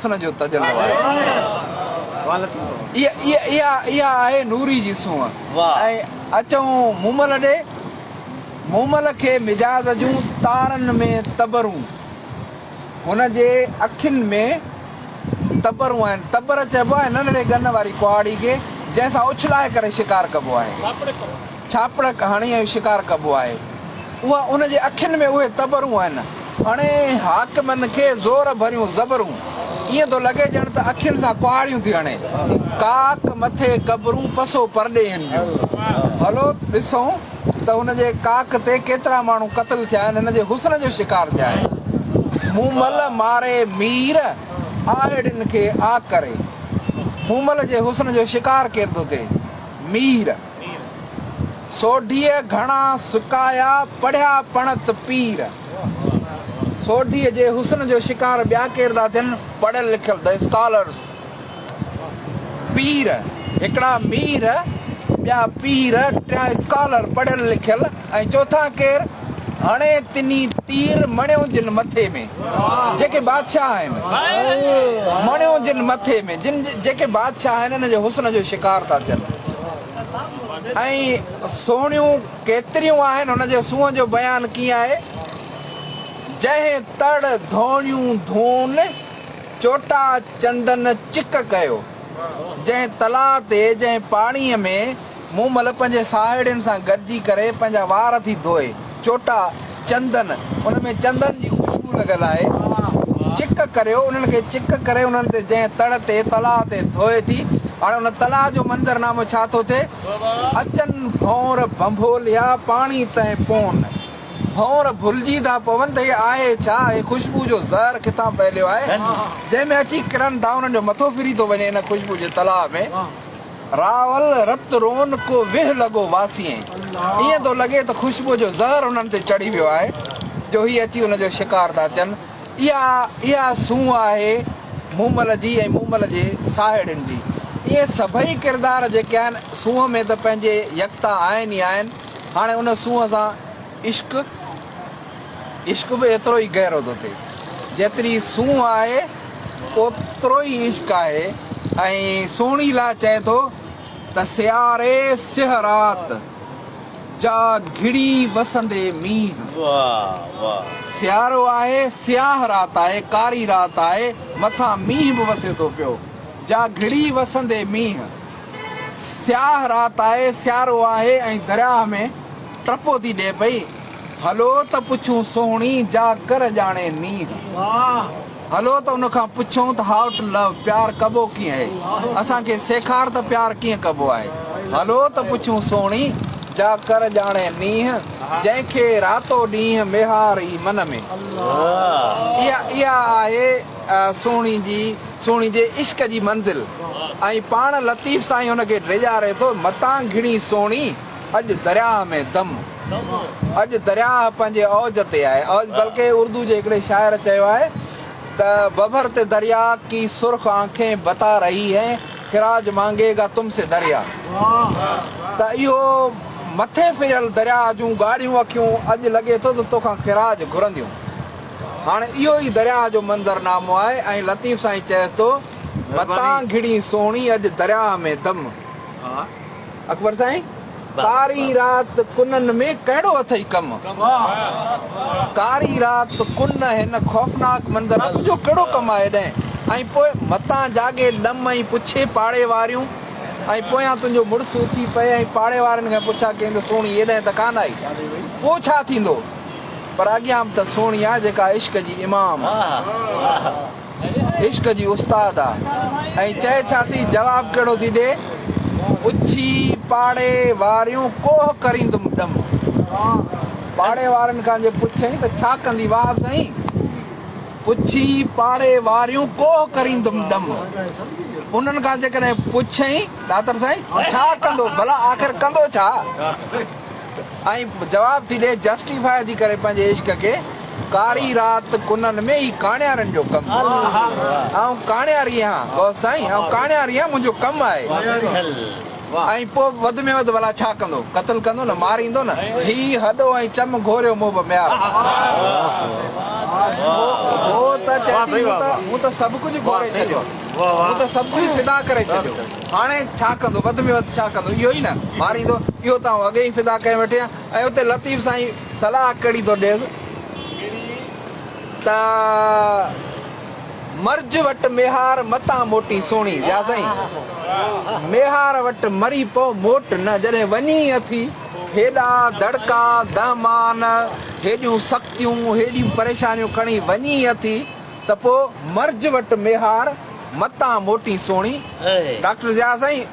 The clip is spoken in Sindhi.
حسن جو تجلو آهي. اها اها آهي نوري جي سونهن. ۽ اچون مومل ڏي. مومل کي مجاز جون تارن ۾ تبرون. هن جي اکين ۾ تبرون آهن. تبر چئبو آهي ننڍڙي ڳن واري ڪهاڙي کي، جنهن سان اڇلائي ڪري شڪار ڪبو آهي. ڇاپڙڪ هڻي ۽ شڪار ڪبو آهي. اها ان جي اکين ۾ اهي تبرون آهن. هڻي حاڪمن کي زور ڀريون زبرون. ائين ٿو لڳي ڄڻ ته اکين سان ڪهاڙيون ٿي هڻي. ڪاڪ مٿي قبرون پسو پرڏيهين جون. هلو ڏسون ته هن جي ڪاڪ تي ڪيترا ماڻهو قتل ٿيا آهن، هن جي حسن جو شڪار ٿيا آهن. مومل ماري مير، آهڙين کي آ ڪري. مومل جي حسن جو شڪار ڪير ٿو ٿئي؟ مير. سوڍيء گهڻا سڪايا، پڙهيا پڻت پير. سوڍيء جي حسن جو شڪار ٻيا ڪير ٿا ٿين؟ پڙهيل لکيل، The Scholars. پير، هڪڙا مير، ٻيا پير، ٽيان اسڪالر، پڙهيل لکيل، ۽ چوٿان ڪير؟ هڻي تني تير، مڻيو جن مٿي ۾. جيڪي بادشاهه آهن. مڻيو جن مٿي ۾. جن جيڪي بادشاهه آهن، انهن جي حسن جو شڪار ٿا ٿين. ۽ سهڻيون ڪيتريون آهن، هن جي سونهن جو بيان ڪيئن آهي، جنهن تڙ ڌوڻيون ڌون، چوٽا چندن چڪ ڪيو. جنهن تلاء تي، جنهن پاڻيء ۾، مومل پنهنجي ساهيڙين سان گڏجي ڪري پنهنجا وار ٿي ڌوئي، چوٽا، چندن، ان ۾ چندن جي خوشبو لڳل آهي، چڪ ڪريو، انهن کي چڪ ڪري انهن تي جنهن تڙ تي، تلاء تي، ڌوئي ٿي، هاڻي ان تلاء جو منظرنامو ڇا ٿو ٿئي؟ اچن ڀونر ڀنڀوليا، پاڻي تنهن پون. ڀونر ڀلجي ٿا پون ته هي آهي ڇا؟ هي خوشبو جو زهر ڪٿان ڦهليو آهي، جنهن ۾ اچي ڪرن ٿا، انهن جو مٿو ڦري ٿو وڃي ان خوشبو جي تلاء ۾. راول رت رون ڪو ويهه لڳو واسين. ائين ٿو لڳي ته خوشبوء جو زهر انهن تي چڙهي ويو آهي جو هي اچي ان جو شڪار ٿا ٿين. اها اها سونهن آهي مومل جي ۽ مومل جي ساهيڙين جي. اهي سڀئي ڪردار جيڪي آهن سونهن ۾ ته پنهنجي يڪتا آهن ئي آهن. هاڻي ان سونهن سان عشق. عشق به ايترو ئي گهرو ٿو ٿئي. جيتري سونهن آهي، اوترو ئي عشق آهي ۽ سهڻي لاء چئي ٿو ته سياري سيهه رات، جا گهڙي وسندي مينهن. سيارو آهي، سياهه رات آهي، ڪاري رات آهي، مٿان مينهن به وسي ٿو پيو. جا گهڙي وسندي مينهن. سياهه رات آهي، سيارو آهي ۽ درياهه ۾ ٽپو ٿي ڏئي پئي. هلو ته پڇون سهڻي جا ڪر ڄاڻي نينهن. هلو ته ان کان پڇون ته how to love پيار ڪبو ڪيئن اهي. اسان کي سيکار ته پيار ڪيئن ڪبو آهي. هلو ته پڇون سهڻي جا ڪر ڄاڻي نينهن، جنهن کي راتو ڏينهن ميهار ئي من ۾. اها اها آهي سهڻي جي سهڻي جي عشق جي منزل ۽ پاڻ لطيف سائين ان کي ڊيڄاري ٿو متان گهڙين سهڻي اڄ درياهه ۾ دم. اڄ درياهه پنهنجي اوج تي آهي. اوج بلڪه اردو جي هڪڙي شاعر چيو آهي ته بڀر تي دريا ڪي سرخ آنکين بتا رهي هين خراج مانگي گا تم سي دريا ته اهو مٿي ڦريل درياهه جون ڳاڙهيون اکيون اڄ لڳي ٿو ته توکان خراج گهرنديون. هاڻي اهو ئي درياهه جو منظرنامو آهي ۽ لطيف سائين چئي ٿو متان گهڙين سهڻي اڄ درياهه ۾ دم. اڪبر سائين ڪاري رات ڪنن ۾ ڪهڙو اٿئي ڪم؟ ڪاري رات ڪن هن خوفناڪ منظر آ تنهنجو ڪهڙو ڪم آهي هيڏانهن ۽ پوء متان جاڳي ڏم ۽ پڇي پاڙي واريون ۽ پويان تنهنجو مڙس اٿي پئي ۽ پاڙي وارن کان پڇا ڪيائين ته سهڻي هيڏانهن ته ڪانه آئي پوء ڇا ٿيندو؟ پر اڳيان به ته سهڻي آ جيڪا عشق جي امام آ. عشق جي استاد آ ۽ چئي ڇا ٿي جواب ڪهڙو ٿي ڏي پڇي پاڙي واريون ڪوهه ڪريندم ڏم پاڙي وارن کان جي پڇئين ته ڇا ڪندي واهه سائين پڇي پاڙي واريون ڪوهه ڪريندم ڏم انهن کان جيڪڏهن پڇئين ڏاتر سائين ڇا ڪندو ڀلا آخر ڪندو ڇا ۽ جواب ٿي ڏي جسٽيفاء ٿي ڪري پنهنجي عشق کي ڪاري رات ڪنن ۾ هي ڪاڻيارن جو ڪم آئون ڪاڻياري آهيان غوث سائين آئون ڪاڻياري آهيان منهنجو ڪم آهي ۽ پوء وڌ ۾ وڌ ڀلا ڇا ڪندو قتل ڪندو نه ماريندو نه هي هڏو ۽ چم گهوريو موب ميار. هو ته چئي ٿي مون ته مون ته سڀ ڪجهه گهوري ڇڏيو. مون ته سڀ ڪجهه فدا ڪري ڇڏيو. هاڻي ڇا ڪندو؟ وڌ ۾ وڌ ڇا ڪندو؟ اهو ئي نه ماريندو. اهو ته آئون اڳي ئي فدا ڪري ويٺي آهيان. ۽ اتي لطيف سائين صلاح ڪهڙي ٿو ڏيس ته مرج وٽ ميهار متان موٽي سهڻي. ضياء سائين ميهار وٽ مري پئو موٽ نه جڏهن وڃي اٿي. هيڏا دڙڪا، دهمان، هيڏيون سختيون، هيڏيون پريشانيون کڻي وڃين اٿي ته پوء مرج وٽ ميهار، متان موٽين سهڻي. ڊاڪٽر ضياء سائين!